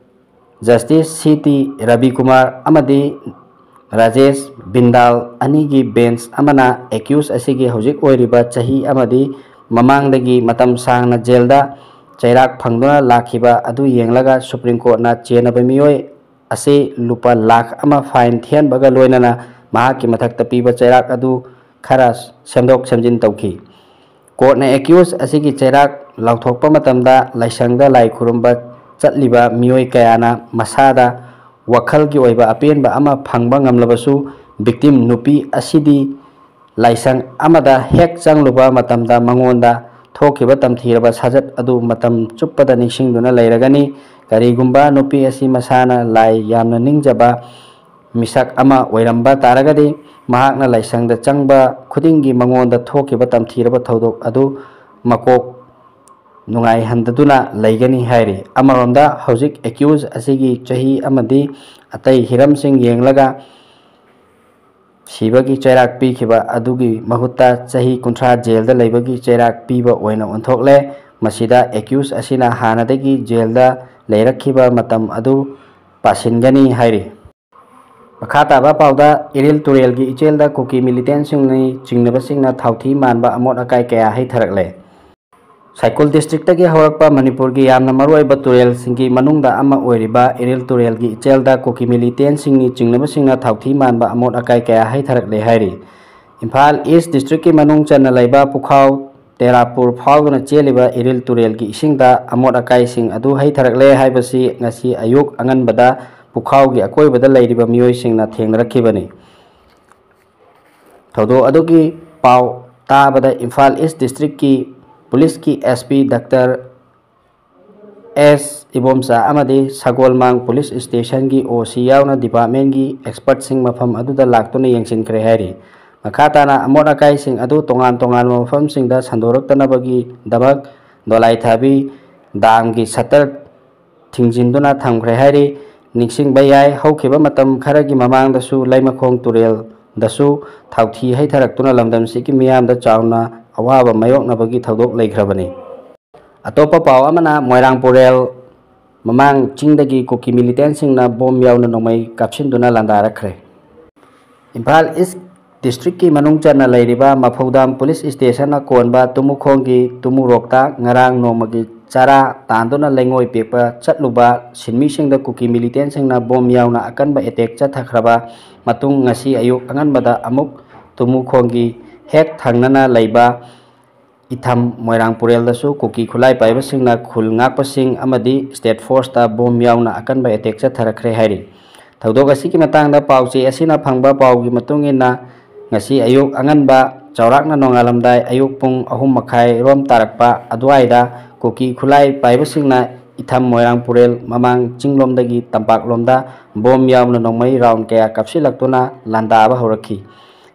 ꯖꯁꯇꯤꯁ ꯁꯤ ꯇꯤ ꯔꯕꯤꯀꯨꯃꯥꯔ ꯑꯃꯗꯤ ꯔꯥꯖꯦꯁ ꯕꯤꯟꯗꯥꯜ ꯑꯅꯤꯒꯤ ꯕꯦꯟꯆ ꯑꯃꯅ ꯑꯦꯀ꯭ꯌꯨꯁ ꯑꯁꯤꯒꯤ ꯍꯧꯖꯤꯛ ꯑꯣꯏꯔꯤꯕ ꯆꯍꯤ ꯑꯃꯗꯤ ꯃꯃꯥꯡꯗꯒꯤ ꯃꯇꯝ ꯁꯥꯡꯅ ꯖꯦꯜꯗ ꯆꯩꯔꯥꯛ ꯐꯪꯗꯨꯅ ꯂꯥꯛꯈꯤꯕ ꯑꯗꯨ ꯌꯦꯡꯂꯒ ꯁꯨꯄ꯭ꯔꯤꯝ ꯀꯣꯔꯠꯅ ꯆꯦꯟꯅꯕ ꯃꯤꯑꯣꯏ ꯑꯁꯤ ꯂꯨꯄꯥ ꯂꯥꯈ ꯑꯃ ꯐꯥꯏꯟ ꯊꯤꯍꯟꯕꯒ ꯂꯣꯏꯅꯅ ꯃꯍꯥꯛꯀꯤ ꯃꯊꯛꯇ ꯄꯤꯕ ꯆꯩꯔꯥꯛ ꯑꯗꯨ ꯈꯔ ꯁꯦꯝꯗꯣꯛ ꯁꯦꯝꯖꯤꯟ ꯇꯧꯈꯤ꯫ ꯀꯣꯔꯠꯅ ꯑꯦꯀ꯭ꯌꯨꯁ ꯑꯁꯤꯒꯤ ꯆꯩꯔꯥꯛ ꯂꯥꯎꯊꯣꯛꯄ ꯃꯇꯝꯗ ꯂꯥꯏꯁꯪꯗ ꯂꯥꯏ ꯈꯨꯔꯨꯝꯕ ꯆꯠꯂꯤꯕ ꯃꯤꯑꯣꯏ ꯀꯌꯥꯅ ꯃꯁꯥꯗ ꯋꯥꯈꯜꯒꯤ ꯑꯣꯏꯕ ꯑꯄꯦꯟꯕ ꯑꯃ ꯐꯪꯕ ꯉꯝꯂꯕꯁꯨ, ꯚꯤꯛꯇꯤꯝ ꯅꯨꯄꯤ ꯑꯁꯤꯗꯤ ꯂꯥꯏꯁꯪ ꯑꯃꯗ ꯍꯦꯛ ꯆꯪꯂꯨꯕ ꯃꯇꯝꯗ ꯃꯉꯣꯟꯗ ꯊꯣꯛꯈꯤꯕ ꯇꯝꯊꯤꯔꯕ ꯁꯥꯖꯠ ꯑꯗꯨ ꯃꯇꯝ ꯆꯨꯞꯄꯗ ꯅꯤꯡꯁꯤꯡꯗꯨꯅ ꯂꯩꯔꯒꯅꯤ꯫ ꯀꯔꯤꯒꯨꯝꯕ ꯅꯨꯄꯤ ꯑꯁꯤ ꯃꯁꯥꯅ ꯂꯥꯏ ꯌꯥꯝꯅ ꯅꯤꯡꯖꯕ ꯃꯤꯁꯛ ꯑꯃ ꯑꯣꯏꯔꯝꯕ ꯇꯥꯔꯒꯗꯤ, ꯃꯍꯥꯛꯅ ꯂꯥꯏꯁꯪꯗ ꯆꯪꯕ ꯈꯨꯗꯤꯡꯒꯤ ꯃꯉꯣꯟꯗ ꯊꯣꯛꯈꯤꯕ ꯇꯝꯊꯤꯔꯕ ꯊꯧꯗꯣꯛ ꯑꯗꯨ ꯃꯀꯣꯛ ꯅꯨꯡꯉꯥꯏꯍꯟꯗꯗꯨꯅ ꯂꯩꯒꯅꯤ ꯍꯥꯏꯔꯤ꯫ ꯑꯃꯔꯣꯝꯗ, ꯍꯧꯖꯤꯛ ꯑꯦꯀ꯭ꯌꯨꯁ ꯑꯁꯤꯒꯤ ꯆꯍꯤ ꯑꯃꯗꯤ ꯑꯇꯩ ꯍꯤꯔꯝꯁꯤꯡ ꯌꯦꯡꯂꯒ ꯁꯤꯕꯒꯤ ꯆꯩꯔꯥꯛ ꯄꯤꯈꯤꯕ ꯑꯗꯨꯒꯤ ꯃꯍꯨꯠꯇ ꯆꯍꯤ ꯀꯨꯟꯊ꯭ꯔꯥ ꯖꯦꯜꯗ ꯂꯩꯕꯒꯤ ꯆꯩꯔꯥꯛ ꯄꯤꯕ ꯑꯣꯏꯅ ꯑꯣꯟꯊꯣꯛꯂꯦ꯫ ꯃꯁꯤꯗ ꯑꯦꯀ꯭ꯌꯨꯁ ꯑꯁꯤꯅ ꯍꯥꯟꯅꯗꯒꯤ ꯖꯦꯜꯗ ꯂꯩꯔꯛꯈꯤꯕ ꯃꯇꯝ ꯑꯗꯨ ꯄꯥꯁꯤꯟꯒꯅꯤ ꯍꯥꯏꯔꯤ꯫ ꯃꯈꯥ ꯇꯥꯕ ꯄꯥꯎꯗ, ꯏꯔꯤꯜ ꯇꯨꯔꯦꯜꯒꯤ ꯏꯆꯦꯜꯗ ꯀꯨꯀꯤ ꯃꯤꯂꯤꯇꯦꯟꯁꯤꯡꯅꯤ ꯆꯤꯡꯅꯕꯁꯤꯡꯅ ꯊꯥꯎꯊꯤ ꯃꯥꯟꯕ ꯑꯃꯣꯠ ꯑꯀꯥꯏ ꯀꯌꯥ ꯍꯩꯊꯔꯛꯂꯦ꯫ ꯁꯥꯏꯀꯨꯜ ꯗꯤꯁꯇ꯭ꯔꯤꯛꯇꯒꯤ ꯍꯧꯔꯛꯄ ꯃꯅꯤꯄꯨꯔꯒꯤ ꯌꯥꯝꯅ ꯃꯔꯨꯑꯣꯏꯕ ꯇꯨꯔꯦꯜꯁꯤꯡꯒꯤ ꯃꯅꯨꯡꯗ ꯑꯃ ꯑꯣꯏꯔꯤꯕ ꯏꯔꯤꯜ ꯇꯨꯔꯦꯜꯒꯤ ꯏꯆꯦꯜꯗ ꯀꯨꯀꯤ ꯃꯤꯂꯤꯇꯦꯟꯁꯤꯡꯅꯤ ꯆꯤꯡꯅꯕꯁꯤꯡꯅ ꯊꯥꯎꯊꯤ ꯃꯥꯟꯕ ꯑꯃꯣꯠ ꯑꯀꯥꯏ ꯀꯌꯥ ꯍꯩꯊꯔꯛꯂꯦ ꯍꯥꯏꯔꯤ꯫ ꯏꯝꯐꯥꯜ ꯏꯁ ꯗꯤꯁꯇ꯭ꯔꯤꯛꯀꯤ ꯃꯅꯨꯡ ꯆꯟꯅ ꯂꯩꯕ ꯄꯨꯈꯥꯎ ꯇꯦꯔꯥꯄꯨꯔ ꯐꯥꯎꯗꯨꯅ ꯆꯦꯜꯂꯤꯕ ꯏꯔꯤꯜ ꯇꯨꯔꯦꯜꯒꯤ ꯏꯁꯤꯡꯗ ꯑꯃꯣꯠ ꯑꯀꯥꯏꯁꯤꯡ ꯑꯗꯨ ꯍꯩꯊꯔꯛꯂꯦ ꯍꯥꯏꯕꯁꯤ ꯉꯁꯤ ꯑꯌꯨꯛ ꯑꯉꯟꯕꯗ ꯄꯨꯈꯥꯎꯒꯤ ꯑꯀꯣꯏꯕꯗ ꯂꯩꯔꯤꯕ ꯃꯤꯑꯣꯏꯁꯤꯡꯅ ꯊꯦꯡꯅꯔꯛꯈꯤꯕꯅꯤ꯫ ꯊꯧꯗꯣꯛ ꯑꯗꯨꯒꯤ ꯄꯥꯎ ꯇꯥꯕꯗ ꯏꯝꯐꯥꯜ ꯏꯁ ꯗꯤꯁꯇ꯭ꯔꯤꯛꯀꯤ ꯄꯨꯂꯤꯁꯀꯤ ꯑꯦꯁ ꯄꯤ ꯗꯥꯛꯇꯔ ꯑꯦꯁ ꯏꯕꯣꯝꯆꯥ ꯑꯃꯗꯤ ꯁꯒꯣꯜꯃꯥꯡ ꯄꯨꯂꯤꯁ ꯁ꯭ꯇꯦꯁꯟꯒꯤ ꯑꯣ ꯁꯤ ꯌꯥꯎꯅ ꯗꯤꯄꯥꯔꯠꯃꯦꯟꯒꯤ ꯑꯦꯛꯁꯄꯔꯠꯁꯤꯡ ꯃꯐꯝ ꯑꯗꯨꯗ ꯂꯥꯛꯇꯨꯅ ꯌꯦꯡꯁꯤꯟꯈ꯭ꯔꯦ ꯍꯥꯏꯔꯤ꯫ ꯃꯈꯥ ꯇꯥꯅ ꯑꯃꯣꯠ ꯑꯀꯥꯏꯁꯤꯡ ꯑꯗꯨ ꯇꯣꯉꯥꯟ ꯇꯣꯉꯥꯟꯕ ꯃꯐꯝꯁꯤꯡꯗ ꯁꯟꯗꯣꯔꯛꯇꯅꯕꯒꯤꯗꯃꯛ ꯗꯣꯂꯥꯏꯊꯥꯕꯤ ꯗꯥꯝꯒꯤ ꯁꯠꯇꯔ ꯊꯤꯡꯖꯤꯟꯗꯨꯅ ꯊꯝꯈ꯭ꯔꯦ ꯍꯥꯏꯔꯤ꯫ ꯅꯤꯡꯁꯤꯡꯕ ꯌꯥꯏ, ꯍꯧꯈꯤꯕ ꯃꯇꯝ ꯈꯔꯒꯤ ꯃꯃꯥꯡꯗꯁꯨ ꯂꯩꯃꯈꯣꯡ ꯇꯨꯔꯦꯜꯗꯁꯨ ꯊꯥꯎꯊꯤ ꯍꯩꯊꯔꯛꯇꯨꯅ ꯂꯝꯗꯝꯁꯤꯒꯤ ꯃꯤꯌꯥꯝꯗ ꯆꯥꯎꯅ ꯑꯋꯥꯕ ꯃꯥꯌꯣꯛꯅꯕꯒꯤ ꯊꯧꯗꯣꯛ ꯂꯩꯈ꯭ꯔꯕꯅꯤ꯫ ꯑꯇꯣꯞꯄ ꯄꯥꯎ ꯑꯃꯅ, ꯃꯣꯏꯔꯥꯡ ꯄꯨꯔꯦꯜ ꯃꯃꯥꯡ ꯆꯤꯡꯗꯒꯤ ꯀꯨꯀꯤ ꯃꯤꯂꯤꯇꯦꯟꯁꯤꯡꯅ ꯕꯣꯝ ꯌꯥꯎꯅ ꯅꯣꯡꯃꯩ ꯀꯥꯞꯁꯤꯟꯗꯨꯅ ꯂꯥꯟꯗꯥꯔꯛꯈ꯭ꯔꯦ꯫ ꯏꯝꯐꯥꯜ ꯏꯁ ꯗꯤꯁꯇ꯭ꯔꯤꯛꯀꯤ ꯃꯅꯨꯡ ꯆꯟꯅ ꯂꯩꯔꯤꯕ ꯃꯐꯧꯗꯥꯝ ꯄꯨꯂꯤꯁ ꯁ꯭ꯇꯦꯁꯟꯅ ꯀꯣꯟꯕ ꯇꯨꯃꯨꯈꯣꯡꯒꯤ ꯇꯨꯃꯨꯔꯣꯛꯇ ꯉꯔꯥꯡ ꯅꯣꯡꯃꯒꯤ ꯆꯔꯥ ꯇꯥꯟꯗꯨꯅ ꯂꯩꯉꯣꯏ ꯄꯦꯛꯄ ꯆꯠꯂꯨꯕ ꯁꯤꯟꯃꯤꯁꯤꯡꯗ ꯀꯨꯀꯤ ꯃꯤꯂꯤꯇꯦꯟꯁꯤꯡꯅ ꯕꯣꯝ ꯌꯥꯎꯅ ꯑꯀꯟꯕ ꯑꯦꯇꯦꯛ ꯆꯠꯊꯈ꯭ꯔꯕ ꯃꯇꯨꯡ, ꯉꯁꯤ ꯑꯌꯨꯛ ꯑꯉꯟꯕꯗ ꯑꯃꯨꯛ ꯇꯨꯃꯨꯈꯣꯡꯒꯤ ꯍꯦꯛ ꯊꯪꯅꯅ ꯂꯩꯕ ꯏꯊꯝ ꯃꯣꯏꯔꯥꯡ ꯄꯨꯔꯦꯜꯗꯁꯨ ꯀꯨꯀꯤ ꯈꯨꯠꯂꯥꯏ ꯄꯥꯏꯕꯁꯤꯡꯅ ꯈꯨꯜ ꯉꯥꯛꯄꯁꯤꯡ ꯑꯃꯗꯤ ꯁ꯭ꯇꯦꯠ ꯐꯣꯔꯁꯇ ꯕꯣꯝ ꯌꯥꯎꯅ ꯑꯀꯟꯕ ꯑꯦꯇꯦꯛ ꯆꯠꯊꯔꯛꯈ꯭ꯔꯦ ꯍꯥꯏꯔꯤ꯫ ꯊꯧꯗꯣꯛ ꯑꯁꯤꯒꯤ ꯃꯇꯥꯡꯗ ꯄꯥꯎꯆꯦ ꯑꯁꯤꯅ ꯐꯪꯕ ꯄꯥꯎꯒꯤ ꯃꯇꯨꯡ ꯏꯟꯅ, ꯉꯁꯤ ꯑꯌꯨꯛ ꯑꯉꯟꯕ ꯆꯥꯎꯔꯥꯛꯅ ꯅꯣꯡꯉꯥꯜꯂꯝꯗꯥꯏ ꯑꯌꯨꯛ ꯄꯨꯡ ꯑꯍꯨꯝ ꯃꯈꯥꯏ ꯔꯣꯝ ꯇꯥꯔꯛꯄ ꯑꯗꯨꯋꯥꯏꯗ ꯀꯨꯀꯤ ꯈꯨꯠꯂꯥꯏ ꯄꯥꯏꯕꯁꯤꯡꯅ ꯏꯊꯝ ꯃꯣꯏꯔꯥꯡ ꯄꯨꯔꯦꯜ ꯃꯃꯥꯡ ꯆꯤꯡꯂꯣꯝꯗꯒꯤ ꯇꯝꯄꯥꯛꯂꯣꯝꯗ ꯕꯣꯝ ꯌꯥꯎꯅ ꯅꯣꯡꯃꯩ ꯔꯥꯎꯟ ꯀꯌꯥ ꯀꯥꯞꯁꯤꯜꯂꯛꯇꯨꯅ ꯂꯥꯟꯗꯥꯕ ꯍꯧꯔꯛꯈꯤ꯫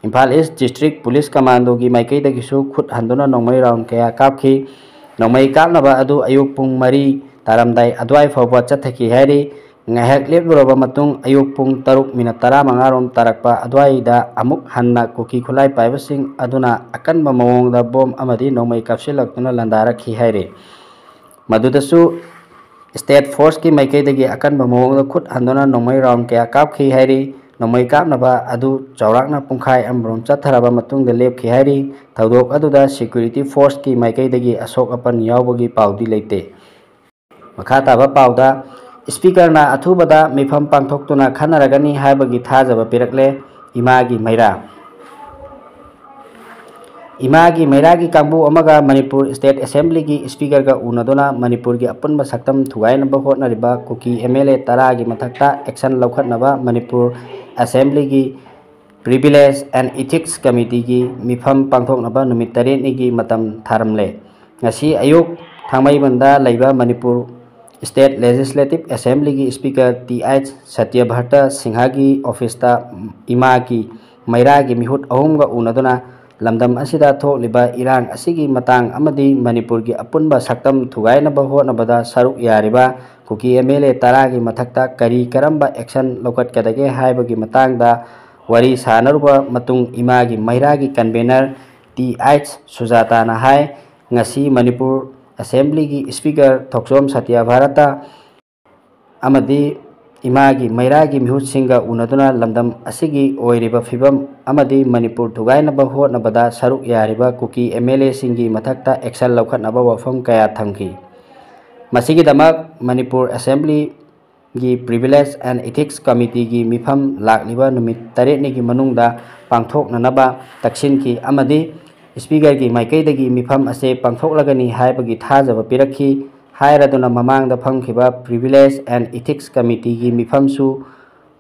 ꯏꯝꯐꯥꯜ ꯏꯁ ꯗꯤꯁꯇ꯭ꯔꯤꯛ ꯄꯨꯂꯤꯁ ꯀꯃꯥꯟꯗꯣꯒꯤ ꯃꯥꯏꯀꯩꯗꯒꯤꯁꯨ ꯈꯨꯠ ꯍꯟꯗꯨꯅ ꯅꯣꯡꯃꯩ ꯔꯥꯎꯟ ꯀꯌꯥ ꯀꯥꯞꯈꯤ꯫ ꯅꯣꯡꯃꯩ ꯀꯥꯞꯅꯕ ꯑꯗꯨ ꯑꯌꯨꯛ ꯄꯨꯡ ꯃꯔꯤ ꯇꯥꯔꯝꯗꯥꯏ ꯑꯗꯨꯋꯥꯏ ꯐꯥꯎꯕ ꯆꯠꯊꯈꯤ ꯍꯥꯏꯔꯤ꯫ ꯉꯥꯏꯍꯥꯛ ꯂꯦꯞꯂꯨꯔꯕ ꯃꯇꯨꯡ ꯑꯌꯨꯛ ꯄꯨꯡ ꯇꯔꯨꯛ ꯃꯤꯅꯠ ꯇꯔꯥꯃꯉꯥ ꯔꯣꯝ ꯇꯥꯔꯛꯄ ꯑꯗꯨꯋꯥꯏꯗ ꯑꯃꯨꯛ ꯍꯟꯅ ꯀꯨꯀꯤ ꯈꯨꯠꯂꯥꯏ ꯄꯥꯏꯕꯁꯤꯡ ꯑꯗꯨꯅ ꯑꯀꯟꯕ ꯃꯑꯣꯡꯗ ꯕꯣꯝ ꯑꯃꯗꯤ ꯅꯣꯡꯃꯩ ꯀꯥꯞꯁꯤꯜꯂꯛꯇꯨꯅ ꯂꯥꯟꯗꯥꯔꯛꯈꯤ ꯍꯥꯏꯔꯤ꯫ ꯃꯗꯨꯗꯁꯨ ꯁ꯭ꯇꯦꯠ ꯐꯣꯔꯁꯀꯤ ꯃꯥꯏꯀꯩꯗꯒꯤ ꯑꯀꯟꯕ ꯃꯑꯣꯡꯗ ꯈꯨꯠ ꯍꯟꯗꯨꯅ ꯅꯣꯡꯃꯩ ꯔꯥꯎꯟ ꯀꯌꯥ ꯀꯥꯞꯈꯤ ꯍꯥꯏꯔꯤ꯫ ꯅꯣꯡꯃꯩ ꯀꯥꯞꯅꯕ ꯑꯗꯨ ꯆꯥꯎꯔꯥꯛꯅ ꯄꯨꯡꯈꯥꯏ ꯑꯃꯔꯣꯝ ꯆꯠꯊꯔꯕ ꯃꯇꯨꯡꯗ ꯂꯦꯞꯈꯤ ꯍꯥꯏꯔꯤ꯫ ꯊꯧꯗꯣꯛ ꯑꯗꯨꯗ ꯁꯦꯀ꯭ꯌꯨꯔꯤꯇꯤ ꯐꯣꯔꯁꯀꯤ ꯃꯥꯏꯀꯩꯗꯒꯤ ꯑꯁꯣꯛ ꯑꯄꯟ ꯌꯥꯎꯕꯒꯤ ꯄꯥꯎꯗꯤ ꯂꯩꯇꯦ꯫ ꯃꯈꯥ ꯇꯥꯕ ꯄꯥꯎꯗ, ꯁ꯭ꯄꯤꯀꯔꯅ ꯑꯊꯨꯕꯗ ꯃꯤꯐꯝ ꯄꯥꯡꯊꯣꯛꯇꯨꯅ ꯈꯟꯅꯔꯒꯅꯤ ꯍꯥꯏꯕꯒꯤ ꯊꯥꯖꯕ ꯄꯤꯔꯛꯂꯦ ꯏꯃꯥꯒꯤ ꯃꯩꯔꯥ꯫ ꯏꯃꯥꯒꯤ ꯃꯩꯔꯥꯒꯤ ꯀꯥꯡꯕꯨ ꯑꯃꯒ ꯃꯅꯤꯄꯨꯔ ꯁ꯭ꯇꯦꯠ ꯑꯦꯁꯦꯝꯕ꯭ꯂꯤꯒꯤ ꯁ꯭ꯄꯤꯀꯔꯒ ꯎꯅꯗꯨꯅ ꯃꯅꯤꯄꯨꯔꯒꯤ ꯑꯄꯨꯟꯕ ꯁꯛꯇꯝ ꯊꯨꯒꯥꯏꯅꯕ ꯍꯣꯠꯅꯔꯤꯕ ꯀꯨꯀꯤ ꯑꯦꯝ ꯑꯦꯜ ꯑꯦ ꯇꯔꯥꯒꯤ ꯃꯊꯛꯇ ꯑꯦꯛꯁꯟ ꯂꯧꯈꯠꯅꯕ ꯃꯅꯤꯄꯨꯔ ꯑꯦꯁꯦꯝꯕ꯭ꯂꯤꯒꯤ ꯄ꯭ꯔꯤꯚꯤꯂꯦꯖ ꯑꯦꯟ ꯏꯊꯤꯛꯁ ꯀꯃꯤꯇꯤꯒꯤ ꯃꯤꯐꯝ ꯄꯥꯡꯊꯣꯛꯅꯕ ꯅꯨꯃꯤꯠ ꯇꯔꯦꯠꯅꯤꯒꯤ ꯃꯇꯝ ꯊꯥꯔꯝꯂꯦ꯫ ꯉꯁꯤ ꯑꯌꯨꯛ ꯊꯥꯡꯃꯩꯕꯟꯗ ꯂꯩꯕ ꯃꯅꯤꯄꯨꯔ ꯁ꯭ꯇꯦꯠ ꯂꯦꯖꯤꯁꯂꯦꯇꯤꯚ ꯑꯦꯁꯦꯝꯕ꯭ꯂꯤꯒꯤ ꯁ꯭ꯄꯤꯀꯔ ꯇꯤ ꯑꯩꯆ ꯁꯇ꯭ꯌꯚ꯭ꯔꯇ ꯁꯤꯡꯍꯒꯤ ꯑꯣꯐꯤꯁꯇ ꯏꯃꯥꯒꯤ ꯃꯩꯔꯥꯒꯤ ꯃꯤꯍꯨꯠ ꯑꯍꯨꯝꯒ ꯎꯅꯗꯨꯅ ꯂꯝꯗꯝ ꯑꯁꯤꯗ ꯊꯣꯛꯂꯤꯕ ꯏꯔꯥꯡ ꯑꯁꯤꯒꯤ ꯃꯇꯥꯡ ꯑꯃꯗꯤ ꯃꯅꯤꯄꯨꯔꯒꯤ ꯑꯄꯨꯟꯕ ꯁꯛꯇꯝ ꯊꯨꯒꯥꯏꯅꯕ ꯍꯣꯠꯅꯕꯗ ꯁꯔꯨꯛ ꯌꯥꯔꯤꯕ ꯀꯨꯀꯤ ꯑꯦꯝ ꯑꯦꯜ ꯑꯦ ꯇꯔꯥꯒꯤ ꯃꯊꯛꯇ ꯀꯔꯤ ꯀꯔꯝꯕ ꯑꯦꯛꯁꯟ ꯂꯧꯈꯠꯀꯗꯒꯦ ꯍꯥꯏꯕꯒꯤ ꯃꯇꯥꯡꯗ ꯋꯥꯔꯤ ꯁꯥꯅꯔꯨꯕ ꯃꯇꯨꯡ ꯏꯃꯥꯒꯤ ꯃꯩꯔꯥꯒꯤ ꯀꯟꯚꯦꯅꯔ ꯇꯤ ꯑꯩꯆ ꯁꯨꯖꯥꯇꯥꯅ ꯍꯥꯏ, ꯉꯁꯤ ꯃꯅꯤꯄꯨꯔ ꯑꯦꯁꯦꯝꯕ꯭ꯂꯤꯒꯤ ꯁ꯭ꯄꯤꯀꯔ ꯊꯣꯛꯆꯣꯝ ꯁꯇ꯭ꯌ ꯚꯥꯔꯇ ꯑꯃꯗꯤ ꯏꯃꯥꯒꯤ ꯃꯩꯔꯥꯒꯤ ꯃꯤꯍꯨꯠꯁꯤꯡꯒ ꯎꯅꯗꯨꯅ ꯂꯝꯗꯝ ꯑꯁꯤꯒꯤ ꯑꯣꯏꯔꯤꯕ ꯐꯤꯕꯝ ꯑꯃꯗꯤ ꯃꯅꯤꯄꯨꯔ ꯊꯨꯒꯥꯏꯅꯕ ꯍꯣꯠꯅꯕꯗ ꯁꯔꯨꯛ ꯌꯥꯔꯤꯕ ꯀꯨꯀꯤ ꯑꯦꯝ ꯑꯦꯜ ꯑꯦꯁꯤꯡꯒꯤ ꯃꯊꯛꯇ action ꯂꯧꯈꯠꯅꯕ ꯋꯥꯐꯝ ꯀꯌꯥ ꯊꯝꯈꯤ꯫ ꯃꯁꯤꯒꯤꯗꯃꯛ ꯃꯅꯤꯄꯨꯔ ꯑꯦꯁꯦꯝꯕ꯭ꯂꯤꯒꯤ Privilege and Ethics Committeeꯒꯤ ꯃꯤꯐꯝ ꯂꯥꯛꯂꯤꯕ ꯅꯨꯃꯤꯠ ꯇꯔꯦꯠꯅꯤꯒꯤ ꯃꯅꯨꯡꯗ ꯄꯥꯡꯊꯣꯛꯅꯅꯕ ꯇꯛꯁꯤꯟꯈꯤ ꯑꯃꯗꯤ ꯁ꯭ꯄꯤꯀꯔꯒꯤ ꯃꯥꯏꯀꯩꯗꯒꯤ ꯃꯤꯐꯝ ꯑꯁꯦ ꯄꯥꯡꯊꯣꯛꯂꯒꯅꯤ ꯍꯥꯏꯕꯒꯤ ꯊꯥꯖꯕ ꯄꯤꯔꯛꯈꯤ꯫ ꯍꯥꯏꯔꯗꯨꯅ ꯃꯃꯥꯡꯗ ꯐꯝꯈꯤꯕ Privilege and Ethics Committeeꯒꯤ ꯃꯤꯐꯝꯁꯨ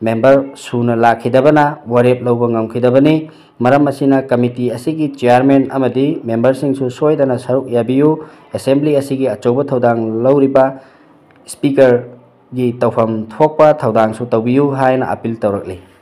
ꯃꯦꯝꯕꯔ ꯁꯨꯅ ꯂꯥꯛꯈꯤꯗꯕꯅ ꯋꯥꯔꯦꯞ ꯂꯧꯕ ꯉꯝꯈꯤꯗꯕꯅꯤ꯫ ꯃꯔꯝ ꯑꯁꯤꯅ ꯀꯃꯤꯇꯤ ꯑꯁꯤꯒꯤ ꯆꯤꯌꯥꯔꯃꯦꯟ ꯑꯃꯗꯤ ꯃꯦꯝꯕꯔꯁꯤꯡꯁꯨ ꯁꯣꯏꯗꯅ ꯁꯔꯨꯛ ꯌꯥꯕꯤꯌꯨ꯫ ꯑꯦꯁꯦꯝꯕ꯭ꯂꯤ ꯑꯁꯤꯒꯤ ꯑꯆꯧꯕ ꯊꯧꯗꯥꯡ ꯂꯧꯔꯤꯕ ꯁ꯭ꯄꯤꯀꯔꯒꯤ ꯇꯧꯐꯝ ꯊꯣꯛꯄ ꯊꯧꯗꯥꯡꯁꯨ ꯇꯧꯕꯤꯌꯨ ꯍꯥꯏꯅ ꯑꯄꯤꯜ ꯇꯧꯔꯛꯂꯤ꯫